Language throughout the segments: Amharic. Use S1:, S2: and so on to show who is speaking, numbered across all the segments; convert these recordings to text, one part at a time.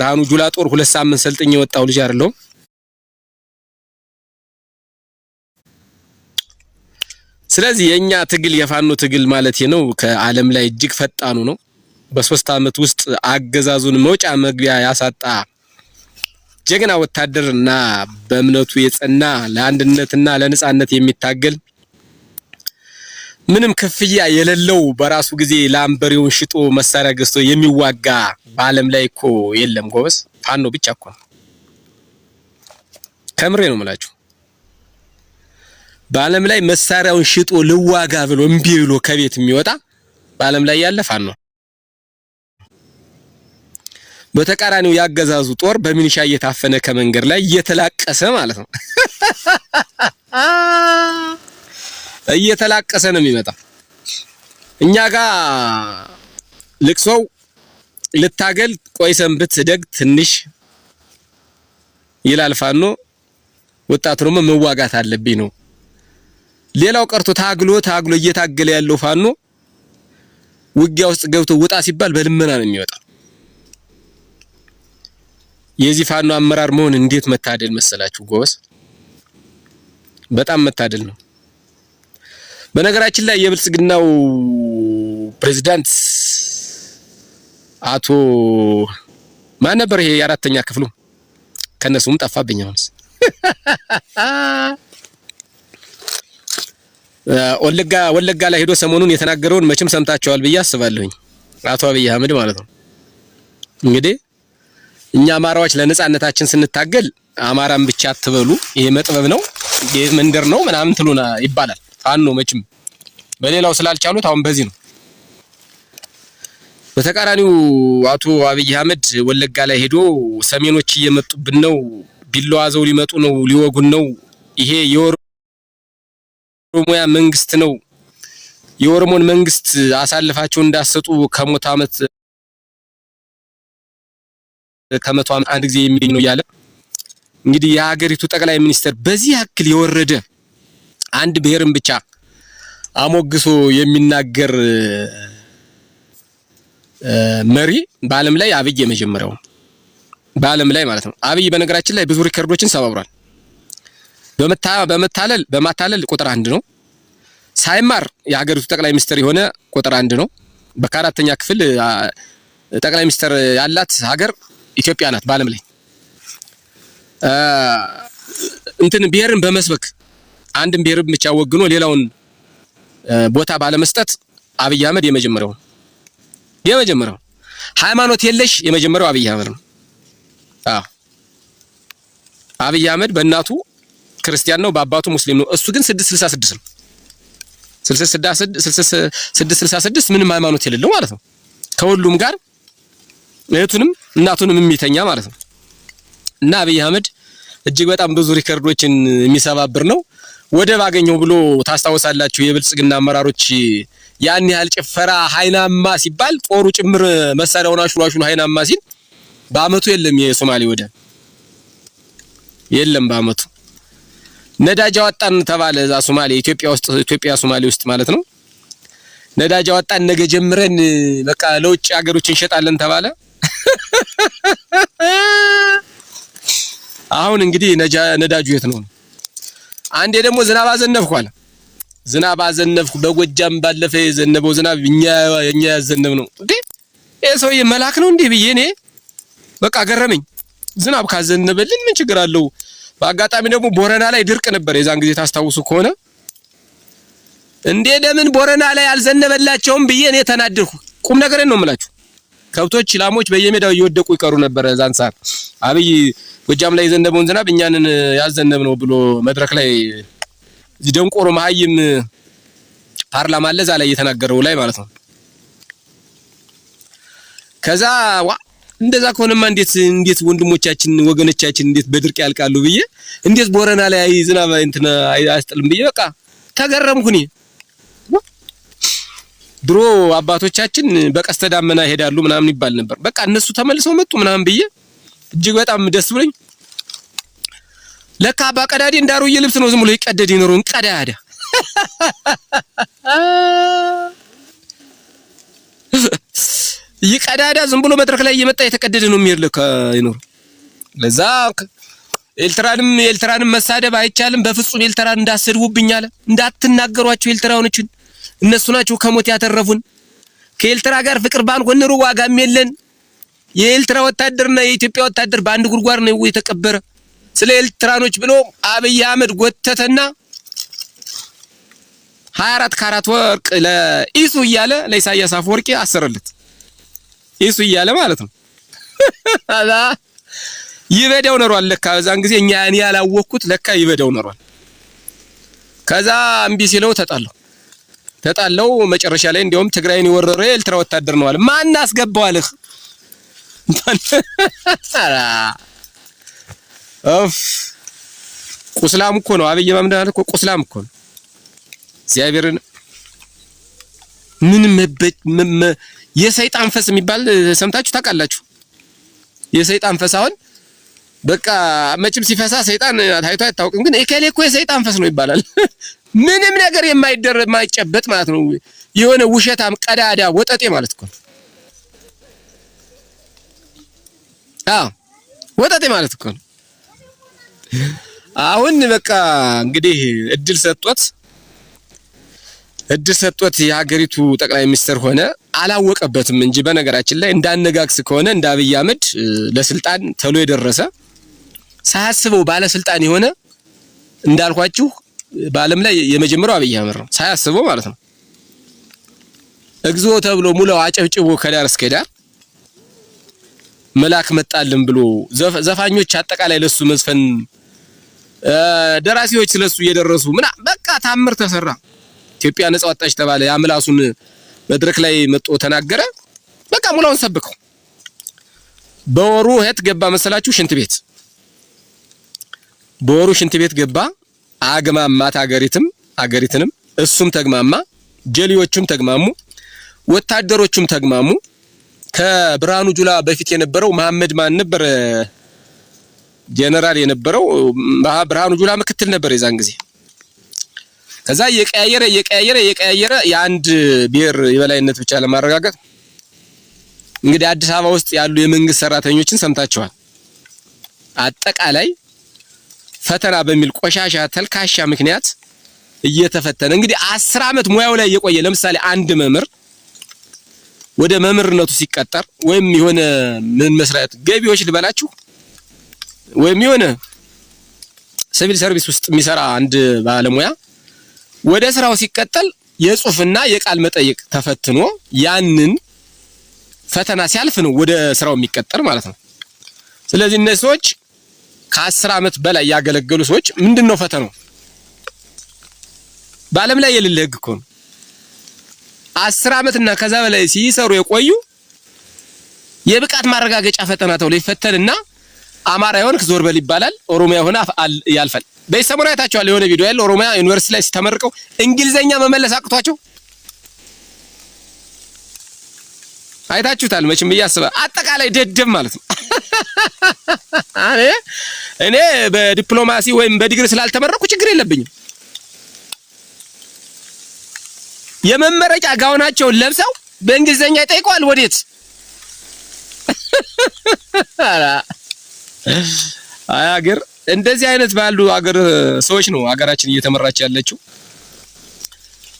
S1: የብርሃኑ ጁላ ጦር 2 ሳምንት ሰልጥኜ የወጣው ልጅ አይደለሁም። ስለዚህ የኛ ትግል፣ የፋኖ ትግል ማለት ነው፣ ከዓለም ላይ እጅግ ፈጣኑ ነው። በ3 ዓመት ውስጥ አገዛዙን መውጫ መግቢያ ያሳጣ ጀግና ወታደርና በእምነቱ የጸና፣ ለአንድነትና ለነጻነት የሚታገል፣ ምንም ክፍያ የሌለው፣ በራሱ ጊዜ ላም በሬውን ሽጦ መሳሪያ ገዝቶ የሚዋጋ በዓለም ላይ እኮ የለም ጎበዝ። ፋኖ ብቻ እኮ ነው። ከምሬ ነው የምላችሁ። በዓለም ላይ መሳሪያውን ሽጦ ልዋጋ ብሎ እምቢ ብሎ ከቤት የሚወጣ በዓለም ላይ ያለ ፋኖ። በተቃራኒው ያገዛዙ ጦር በሚሊሻ እየታፈነ ከመንገድ ላይ እየተላቀሰ ማለት ነው፣ እየተላቀሰ ነው የሚመጣ። እኛ ጋር ልቅሶው ልታገል፣ ቆይ ሰንብት፣ እደግ ትንሽ ይላል ፋኖ። ወጣቱ ደግሞ መዋጋት አለብኝ ነው። ሌላው ቀርቶ ታግሎ ታግሎ እየታገለ ያለው ፋኖ ውጊያ ውስጥ ገብቶ ውጣ ሲባል በልመና ነው የሚወጣው። የዚህ ፋኖ አመራር መሆን እንዴት መታደል መሰላችሁ ጎበዝ! በጣም መታደል ነው። በነገራችን ላይ የብልጽግናው ፕሬዚዳንት አቶ ማን ነበር? ይሄ የአራተኛ ክፍሉ ከነሱም ጠፋብኝ። አሁንስ ወለጋ ወለጋ ላይ ሄዶ ሰሞኑን የተናገረውን መቼም ሰምታችኋል ብዬ አስባለሁኝ። አቶ አብይ አህመድ ማለት ነው። እንግዲህ እኛ አማራዎች ለነጻነታችን ስንታገል አማራን ብቻ አትበሉ፣ ይሄ መጥበብ ነው፣ ይሄ መንደር ነው ምናምን ትሉና ይባላል። ፋኖ መቼም በሌላው ስላልቻሉት አሁን በዚህ ነው። በተቃራኒው አቶ አብይ አህመድ ወለጋ ላይ ሄዶ ሰሜኖች እየመጡብን ነው፣ ቢላዋ ይዘው ሊመጡ ነው፣ ሊወጉን ነው፣ ይሄ የኦሮሚያ መንግስት ነው፣ የኦሮሞን መንግስት አሳልፋቸው እንዳሰጡ ከሞት ዓመት ከ100 ዓመት አንድ ጊዜ የሚገኝ ነው እያለ፣ እንግዲህ የሀገሪቱ ጠቅላይ ሚኒስትር በዚህ ያክል የወረደ አንድ ብሔርን ብቻ አሞግሶ የሚናገር መሪ በዓለም ላይ አብይ የመጀመሪያው፣ በዓለም ላይ ማለት ነው። አብይ በነገራችን ላይ ብዙ ሪከርዶችን ሰባብሯል። በመታለል በማታለል ቁጥር አንድ ነው። ሳይማር የሀገሪቱ ጠቅላይ ሚኒስትር የሆነ ቁጥር አንድ ነው። በከአራተኛ ክፍል ጠቅላይ ሚኒስትር ያላት ሀገር ኢትዮጵያ ናት በዓለም ላይ። እንትን ብሔርን በመስበክ አንድን ብሔር ብቻ ወግኖ ሌላውን ቦታ ባለመስጠት አብይ አህመድ የመጀመሪያው፣ የመጀመሪያው ሃይማኖት የለሽ የመጀመሪያው አብይ አህመድ ነው። አዎ፣ አብይ አህመድ በእናቱ ክርስቲያን ነው፣ በአባቱ ሙስሊም ነው። እሱ ግን 666 ነው። 666 ምንም ሃይማኖት የሌለው ማለት ነው። ከሁሉም ጋር እህቱንም እናቱንም የሚተኛ ማለት ነው። እና አብይ አህመድ እጅግ በጣም ብዙ ሪከርዶችን የሚሰባብር ነው። ወደብ አገኘው ብሎ ታስታውሳላችሁ፣ የብልጽግና አመራሮች ያን ያህል ጭፈራ ሀይናማ ሲባል ጦሩ ጭምር መሳሪያውን አሹሎ አሹሎ ሀይናማ ሲል በአመቱ የለም፣ የሶማሌ ወደብ የለም። በአመቱ ነዳጅ አወጣን ተባለ። እዛ ሶማሌ ኢትዮጵያ ውስጥ፣ ኢትዮጵያ ሶማሌ ውስጥ ማለት ነው። ነዳጅ አወጣን፣ ነገ ጀምረን በቃ ለውጭ ሀገሮች እንሸጣለን ተባለ። አሁን እንግዲህ ነዳጁ የት ነው? አንዴ ደግሞ ዝናብ አዘነብኩ አለ። ዝናብ አዘነብኩ በጎጃም፣ ባለፈ የዘነበው ዝናብ እኛ ያዘነብ ነው እንዴ? ይሄ ሰውዬ መልአክ ነው እንዴ ብዬ እኔ በቃ ገረመኝ። ዝናብ ካዘነበልን ምን ችግር አለው? በአጋጣሚ ደግሞ ቦረና ላይ ድርቅ ነበር የዛን ጊዜ ታስታውሱ ከሆነ። እንዴ ለምን ቦረና ላይ አልዘነበላቸውም ብዬ እኔ ተናደድኩ። ቁም ነገሬን ነው የምላችሁ። ከብቶች፣ ላሞች በየሜዳው እየወደቁ ይቀሩ ነበር። እዛን ሰዓት አብይ ጎጃም ላይ የዘነበውን ዝናብ እኛንን ያዘነብ ነው ብሎ መድረክ ላይ፣ እዚህ ደንቆሮ መሀይም ፓርላማ አለ፣ እዛ ላይ እየተናገረው ላይ ማለት ነው። ከዛ ዋ እንደዛ ከሆነማ እንዴት እንዴት ወንድሞቻችን ወገኖቻችን እንዴት በድርቅ ያልቃሉ ብዬ፣ እንዴት ቦረና ላይ ዝናብ እንትን አያስጥልም ብዬ በቃ ተገረምኩ እኔ። ድሮ አባቶቻችን በቀስተ ዳመና ይሄዳሉ ምናምን ይባል ነበር። በቃ እነሱ ተመልሰው መጡ ምናምን ብዬ እጅግ በጣም ደስ ብሎኝ፣ ለካ አባ ቀዳዴ እንዳሮዬ ልብስ ነው ዝም ብሎ ይቀደድ ይኖረውን ቀዳዳ። ይቀዳዳ ዝም ብሎ መድረክ ላይ እየመጣ የተቀደደ ነው የሚሄድ ለካ ይኖር። ለዛ ኤርትራንም ኤርትራንም መሳደብ አይቻልም በፍጹም። ኤርትራን እንዳሰድቡብኝ አለ። እንዳትናገሯቸው ኤርትራኖችን፣ እነሱ ናቸው ከሞት ያተረፉን። ከኤርትራ ጋር ፍቅር ባንሆን ኑሮ ዋጋም የለን። የኤርትራ ወታደርና የኢትዮጵያ ወታደር በአንድ ጉድጓድ ነው የተቀበረ። ስለ ኤርትራኖች ብሎ አብይ አህመድ ጎተተና 24 ካራት ወርቅ ለኢሱ እያለ ለኢሳያስ አፈወርቂ አሰረለት። ኢሱ እያለ ማለት ነው። አዛ ይበዳው ኖሯል ለካ በዛን ጊዜ እኛ እኔ ያላወቅኩት ለካ ይበዳው ኖሯል። ከዛ እምቢ ሲለው ተጣለው ተጣለው። መጨረሻ ላይ እንዲያውም ትግራይን የወረረ የኤርትራ ወታደር ነው አለ። ማን አስገባው አልህ? ኦፍ ቁስላም እኮ ነው አብይ ማምዳን እኮ ቁስላም እኮ ነው። እግዚአብሔርን ምን የሰይጣን ፈስ የሚባል ሰምታችሁ ታውቃላችሁ? የሰይጣን ፈስ አሁን በቃ መቼም ሲፈሳ ሰይጣን ታይቶ አይታወቅም፣ ግን እከሌ እኮ የሰይጣን ፈስ ነው ይባላል። ምንም ነገር የማይደረ የማይጨበጥ ማለት ነው። የሆነ ውሸታም ቀዳዳ ወጠጤ ማለት እኮ ነው። አዎ ወጠጤ ማለት እኮ ነው። አሁን በቃ እንግዲህ እድል ሰጥቶት የሀገሪቱ ጠቅላይ ሚኒስትር ሆነ። አላወቀበትም እንጂ በነገራችን ላይ እንዳነጋግስ ከሆነ እንደ አብይ አህመድ ለስልጣን ተሎ የደረሰ፣ ሳያስበው ባለስልጣን የሆነ፣ እንዳልኳችሁ በዓለም ላይ የመጀመሪያው አብይ አህመድ ነው። ሳያስበው ማለት ነው። እግዚኦ ተብሎ ሙላው አጨብጭቦ ከዳር እስከ ዳር መልአክ መጣልን ብሎ ዘፋኞች አጠቃላይ ለሱ መዝፈን፣ ደራሲዎች ስለሱ እየደረሱ ምና በቃ ታምር ተሰራ። ኢትዮጵያ ነጻ ወጣች ተባለ። ያምላሱን መድረክ ላይ መጥቶ ተናገረ። በቃ ሙላውን ሰብከው በወሩ የት ገባ መሰላችሁ? ሽንት ቤት። በወሩ ሽንት ቤት ገባ። አግማማት አገሪትንም እሱም ተግማማ፣ ጀሌዎቹም ተግማሙ፣ ወታደሮቹም ተግማሙ። ከብርሃኑ ጁላ በፊት የነበረው መሐመድ ማን ነበር? ጀነራል የነበረው ብርሃኑ ጁላ ምክትል ነበር የዛን ጊዜ። ከዛ እየቀያየረ እየቀያየረ እየቀያየረ የአንድ ብሔር የበላይነት ብቻ ለማረጋገጥ እንግዲህ አዲስ አበባ ውስጥ ያሉ የመንግስት ሰራተኞችን ሰምታችኋል። አጠቃላይ ፈተና በሚል ቆሻሻ ተልካሻ ምክንያት እየተፈተነ እንግዲህ 10 ዓመት ሙያው ላይ እየቆየ፣ ለምሳሌ አንድ መምህር ወደ መምህርነቱ ሲቀጠር ወይም የሆነ ምን መስሪያ ገቢዎች ልበላችሁ ወይም የሆነ ሲቪል ሰርቪስ ውስጥ የሚሰራ አንድ ባለሙያ ወደ ስራው ሲቀጠል የጽሁፍና የቃል መጠይቅ ተፈትኖ ያንን ፈተና ሲያልፍ ነው ወደ ስራው የሚቀጠር ማለት ነው። ስለዚህ እነዚህ ሰዎች ከ10 ዓመት በላይ ያገለገሉ ሰዎች ምንድን ነው ፈተናው? በዓለም ላይ የሌለ ህግ እኮ ነው። 10 ዓመትና ከዛ በላይ ሲሰሩ የቆዩ የብቃት ማረጋገጫ ፈተና ተብሎ ይፈተንና አማራ የሆንክ ዞር በል ይባላል። ኦሮሚያ የሆነ ያልፋል። በዚህ ሰሞን አይታችኋል። የሆነ ቪዲዮ ያለ ኦሮሚያ ዩኒቨርሲቲ ላይ ሲተመርቀው እንግሊዘኛ መመለስ አቅቷቸው አይታችሁታል መቼም ብዬ አስባለሁ። አጠቃላይ ደደብ ማለት ነው። እኔ በዲፕሎማሲ ወይም በዲግሪ ስላልተመረቅኩ ችግር የለብኝም። የመመረቂያ ጋውናቸውን ለብሰው በእንግሊዘኛ ይጠይቀዋል። ወዴት? አይ አገር፣ እንደዚህ አይነት ባሉ አገር ሰዎች ነው አገራችን እየተመራች ያለችው።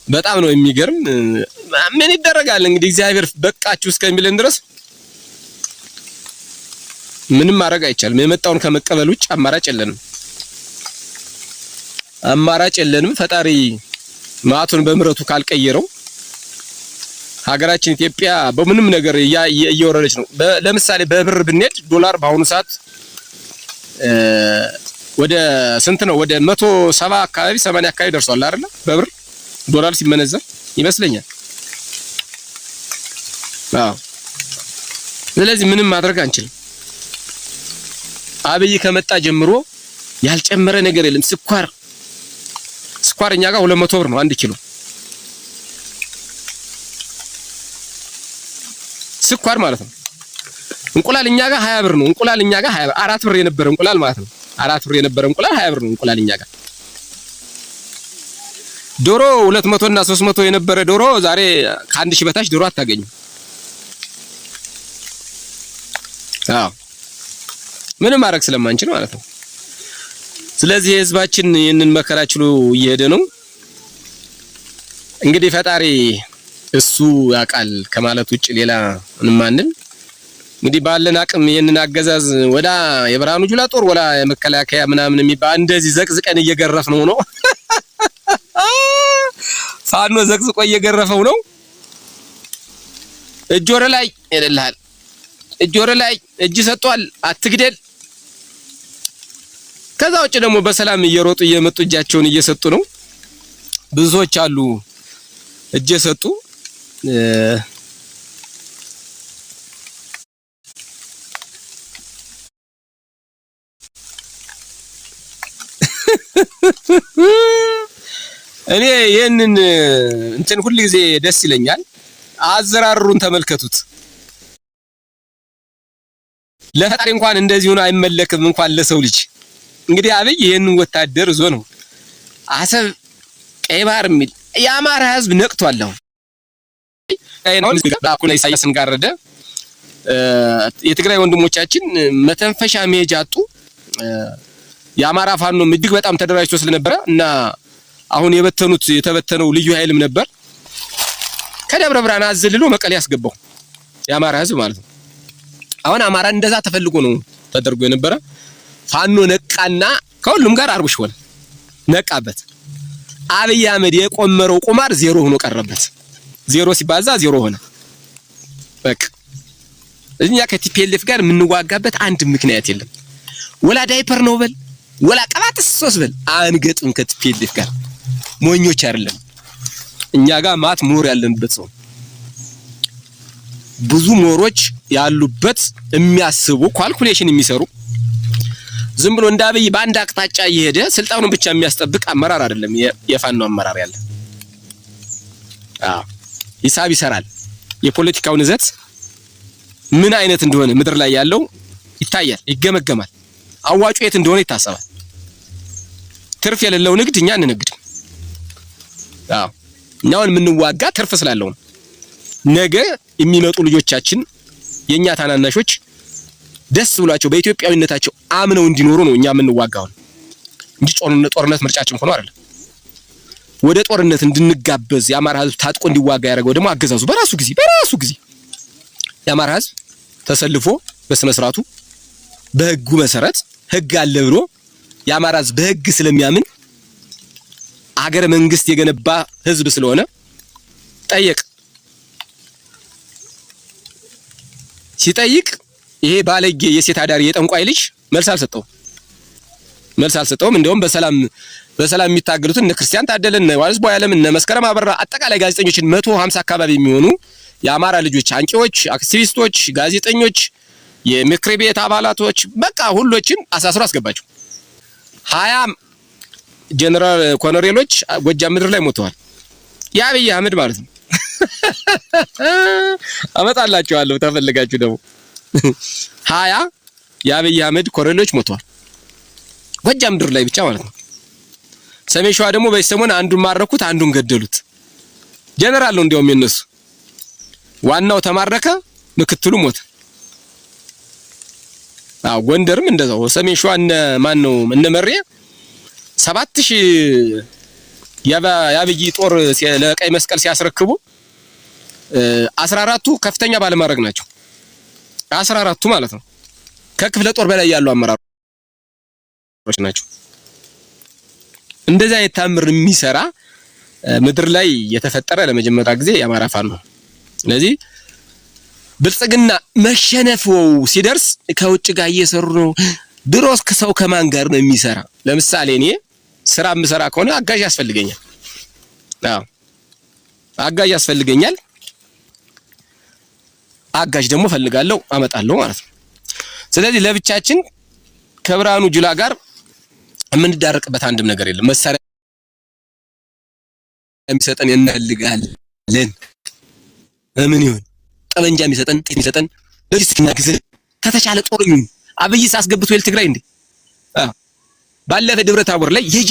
S1: በጣም ነው የሚገርም። ምን ይደረጋል እንግዲህ እግዚአብሔር በቃችሁ እስከሚለን ድረስ ምንም ማድረግ አይቻልም። የመጣውን ከመቀበል ውጭ አማራጭ የለንም፣ አማራጭ የለንም። ፈጣሪ መዓቱን በምሕረቱ ካልቀየረው ሀገራችን ኢትዮጵያ በምንም ነገር እየወረደች ነው። ለምሳሌ በብር ብንሄድ ዶላር በአሁኑ ሰዓት ወደ ስንት ነው? ወደ 170 አካባቢ፣ 80 አካባቢ ደርሷል አይደለ? በብር ዶላር ሲመነዘር ይመስለኛል። አዎ። ስለዚህ ምንም ማድረግ አንችልም። አብይ ከመጣ ጀምሮ ያልጨመረ ነገር የለም። ስኳር ስኳር እኛ ጋር 200 ብር ነው 1 ኪሎ ስኳር ማለት ነው። እንቁላል እኛ ጋር 20 ብር ነው። እንቁላል እኛ ጋር 20 ብር፣ 4 ብር የነበረ እንቁላል ማለት ነው። 4 ብር የነበረ እንቁላል 20 ብር ነው እንቁላል እኛ ጋር። ዶሮ 200 እና 300 የነበረ ዶሮ ዛሬ ከ1000 በታች ዶሮ አታገኝም። አዎ፣ ምንም ማድረግ ስለማንችል ማለት ነው። ስለዚህ የህዝባችን ይህንን መከራ ችሎ እየሄደ ነው። እንግዲህ ፈጣሪ እሱ ያውቃል ከማለት ውጭ ሌላ ምንም አንል። እንግዲህ ባለን አቅም ይህንን አገዛዝ ወዳ የብርሃኑ ጁላ ጦር ወላ የመከላከያ ምናምን የሚባል እንደዚህ ዘቅዝቀን እየገረፍ ነው ነው፣ ፋኖ ዘቅዝቆ እየገረፈው ነው። እጅ ወደ ላይ ይልልሃል። እጅ ወደ ላይ፣ እጅ ሰጥቷል፣ አትግደል። ከዛ ውጭ ደግሞ በሰላም እየሮጡ እየመጡ እጃቸውን እየሰጡ ነው። ብዙ ሰዎች አሉ እጅ የሰጡ። እኔ ይህንን እንትን ሁል ጊዜ ደስ ይለኛል። አዘራሩን ተመልከቱት። ለፈጣሪ እንኳን እንደዚህ ሆኖ አይመለክም፣ እንኳን ለሰው ልጅ። እንግዲህ አብይ ይህንን ወታደር ይዞ ነው አሰብ፣ ቀይ ባህር የሚል። የአማራ ህዝብ ነቅቷል። አሁን ኢሳያስን ጋረደ። የትግራይ ወንድሞቻችን መተንፈሻ መሄጃ አጡ። የአማራ ፋኖም እጅግ በጣም ተደራጅቶ ስለነበረ እና አሁን የበተኑት የተበተነው ልዩ ኃይልም ነበር፣ ከደብረ ብርሃን አዘልሎ መቀሌ ያስገባው የአማራ ህዝብ ማለት ነው። አሁን አማራ እንደዛ ተፈልጎ ነው ተደርጎ የነበረ። ፋኖ ነቃና ከሁሉም ጋር አርቡሽ ሆነ፣ ነቃበት። አብይ አህመድ የቆመረው ቁማር ዜሮ ሆኖ ቀረበት። ዜሮ ሲባዛ ዜሮ ሆነ። በቃ እኛ ከ TPLF ጋር የምንዋጋበት አንድ ምክንያት የለም። ወላ ዳይፐር ነው በል፣ ወላ ቀባጥሶስ በል፣ አንገጥም ከ TPLF ጋር። ሞኞች አይደለም። እኛ ጋር ማት ምሁር ያለንበት ሰው፣ ብዙ ምሁሮች ያሉበት፣ የሚያስቡ፣ calculation የሚሰሩ፣ ዝም ብሎ እንደ አብይ በአንድ አቅጣጫ እየሄደ ስልጣኑን ብቻ የሚያስጠብቅ አመራር አይደለም። የፋኖ አመራር ያለ፣ አዎ፣ ሂሳብ ይሰራል። የፖለቲካውን ይዘት ምን አይነት እንደሆነ ምድር ላይ ያለው ይታያል፣ ይገመገማል። አዋጩ የት እንደሆነ ይታሰባል። ትርፍ የሌለው ንግድ እኛ አንነግድም። አዎ፣ እኛውን የምንዋጋ ትርፍ ስላለው ነው። ነገ የሚመጡ ልጆቻችን፣ የኛ ታናናሾች ደስ ብሏቸው በኢትዮጵያዊነታቸው አምነው እንዲኖሩ ነው እኛ የምንዋጋው እንጂ ጦርነት ምርጫችን ሆኖ አይደለም። ወደ ጦርነት እንድንጋበዝ፣ የአማራ ሕዝብ ታጥቆ እንዲዋጋ ያደረገው ደግሞ አገዛዙ በራሱ ጊዜ የአማራ ሕዝብ ተሰልፎ በስነ ስርዓቱ በህጉ መሰረት፣ ህግ አለ ብሎ፣ የአማራ ሕዝብ በህግ ስለሚያምን፣ አገረ መንግስት የገነባ ህዝብ ስለሆነ ጠየቅ። ሲጠይቅ ይሄ ባለጌ የሴት አዳሪ የጠንቋይ ልጅ መልስ አልሰጠውም። መልስ አልሰጠውም። እንደውም በሰላም በሰላም የሚታገሉትን እነ ክርስቲያን ታደለ፣ እነ ዮሐንስ ቦያለም፣ እነ መስከረም አበራ፣ አጠቃላይ ጋዜጠኞችን 150 አካባቢ የሚሆኑ የአማራ ልጆች አንቂዎች፣ አክቲቪስቶች፣ ጋዜጠኞች፣ የምክር ቤት አባላቶች፣ በቃ ሁሎችን አሳስሮ አስገባቸው። 20 ጀነራል ኮሎኔሎች ጎጃም ምድር ላይ ሞተዋል። የአብይ አህመድ ማለት ነው። አመጣላችኋለሁ ተፈልጋችሁ ደግሞ። 20 የአብይ አህመድ ኮሎኔሎች ሞተዋል። ጎጃም ምድር ላይ ብቻ ማለት ነው። ሰሜን ሸዋ ደግሞ በዚህ ሰሞን አንዱን ማረኩት፣ አንዱን ገደሉት። ጀነራል ነው እንዲያውም የነሱ ዋናው ተማረከ፣ ምክትሉ ሞተ። አዎ፣ ጎንደርም እንደዛው። ሰሜን ሸዋ እነ ማን ነው፣ እነ መሬ 7000 የአብይ ጦር ለቀይ መስቀል ሲያስረክቡ 14ቱ ከፍተኛ ባለማዕረግ ናቸው። 14ቱ ማለት ነው። ከክፍለ ጦር በላይ ያሉ አመራሮች ናቸው። እንደዚህ አይነት ታምር የሚሰራ ምድር ላይ የተፈጠረ ለመጀመሪያ ጊዜ የአማራ ፋኖ ነው። ስለዚህ ብልጽግና መሸነፈው ሲደርስ ከውጭ ጋር እየሰሩ ነው። ድሮስ ሰው ከማን ጋር ነው የሚሰራ? ለምሳሌ እኔ ስራ የምሰራ ከሆነ አጋዥ ያስፈልገኛል። አዎ፣ አጋዥ ያስፈልገኛል። አጋዥ ደግሞ ፈልጋለሁ፣ አመጣለሁ ማለት ነው። ስለዚህ ለብቻችን ከብርሃኑ ጁላ ጋር የምንዳረቅበት አንድም ነገር የለም። መሳሪያ የሚሰጠን እንፈልጋለን። ምን ይሁን ጠመንጃ የሚሰጠን፣ ጥይት የሚሰጠን፣ ሎጂስቲክ የሚያግዘን፣ ከተቻለ ጦር ይሁን። አብይስ አስገብቶ የለ ትግራይ እንዴ? ባለፈ ደብረ ታቦር ላይ የጂ